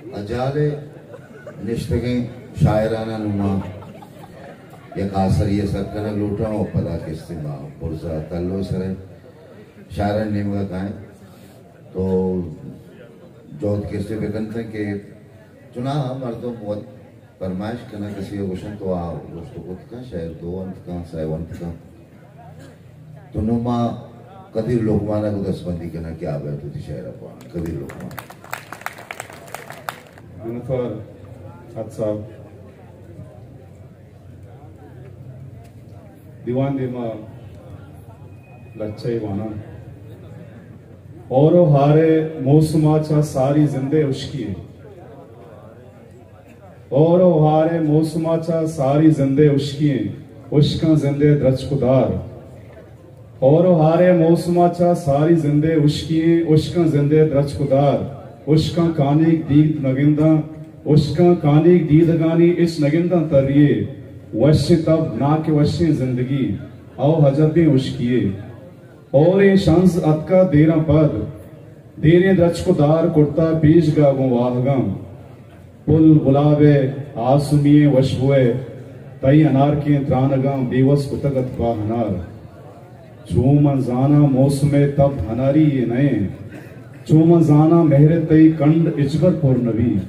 اجال ء نشتگیں شاعراناں نوں ما یک آسری ء سر کنگ لوٹاں و پدا کستے ما برزا تلو سر ء شاعرانی نیمگ ء کائیں تو جہد کستے بکنت کہ چناہا مردم وت فرمائش کناں، کسی ء گوشاں تو آ گوشت کت کن، شعر دو انت کن، سئے انت کن۔ تو نوں ما قدیر لقمان ء گوں دستبندی کناں کہ آ بیت وتی شعر ء بوان۔ قدیر لقمان۔ منتوار حد صاحب۔ دیوان دیما لچہ ء واناں۔ ہور و ہار ء موسم ء چہ ساری زند ء ہشکی ء۔ ہور و ہار ء موسم ء چہ ساری زند ء ہشکی ایں، ہشکاں زند ء درچک و دار۔ ہور و ہار ء موسم ء چہ ساری زند ء ہشکی ایں، ہشکاں زند ء درچک و دار۔ ہشکاں کانیگ دید نگنداں، ہشکاں کانیگ دیدگانی ہچ نگنداں تریے۔ وشیں تب ناکہ وشیں زندگی، او عجبیں ہشکیے۔ ہوریں شنز اتکا دیراں پد، دیریں درچک و دار کرتا پیشگا گوں واہگاں۔ پل گلاب ء آسمی ء وشبو ء، تئی انارکیں ترانگاں بے وس کتگ ات پہ انار۔ چو من زاناں موسم ء تب اناری یے نہ انت، چو من زاناں مہر ء تئی کنڈ ہچبر پر نہ بیت۔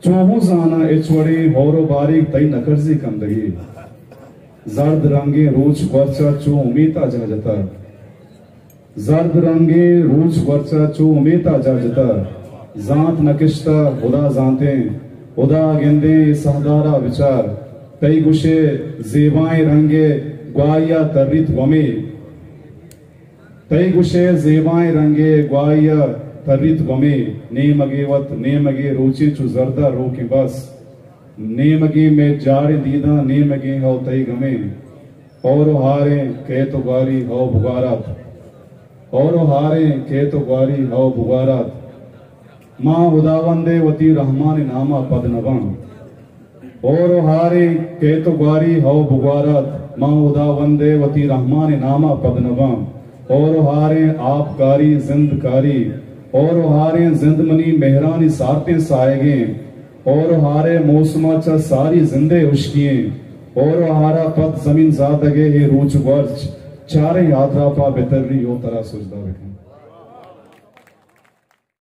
چو ہوں زاناں ہچ وڑیں ہور و باریگ تئی نہ کرزی کندگی۔ زرد رنگیں روچ گورچا چو امیتا جاہ جتا۔ زرد رنگیں روچ گورچا چو امیتا جاہ جتا۔ زانت نکشتا ہدا زانتیں، ہدا گندیں اے سہدارا بچار۔ تئی گشے زیبائیں رنگے گواہیا تریت گمے۔ تئی گشے زیبائیں رنگے گواہی ء تریت گمے، نیمگے وت، نیمگے روچیں چو زرد ء روکیں بس، نیمگے مئے جاڑیں دیداں، نیمگے ہو تئی گمیں۔ ہور و ہاریں کیت و گواری ہو بگوارات، ہور و ہاریں کیت و گواری ہو بگوارات۔ ما ہداوند ء وتی رحمان ء نام ء پد نہ باں۔ ہور و ہاریں کیت و گواری ہو بگوارات، ما ہداوند ء وتی رحمان ء نام ء پد نہ باں۔ ہور و ہاریں آپ کاری، زند کاری، ہور و ہاریں زند منی مہرانی سارتیں ساہگیں۔ ہور و ہار ء موسم ء چہ ساری زند ء ہشکییں۔ ہور و ہار ء پد زمین زادگ ء اے روچ گورچ، چاریں آدراپ ء بتری او ترا سجدہ بکن۔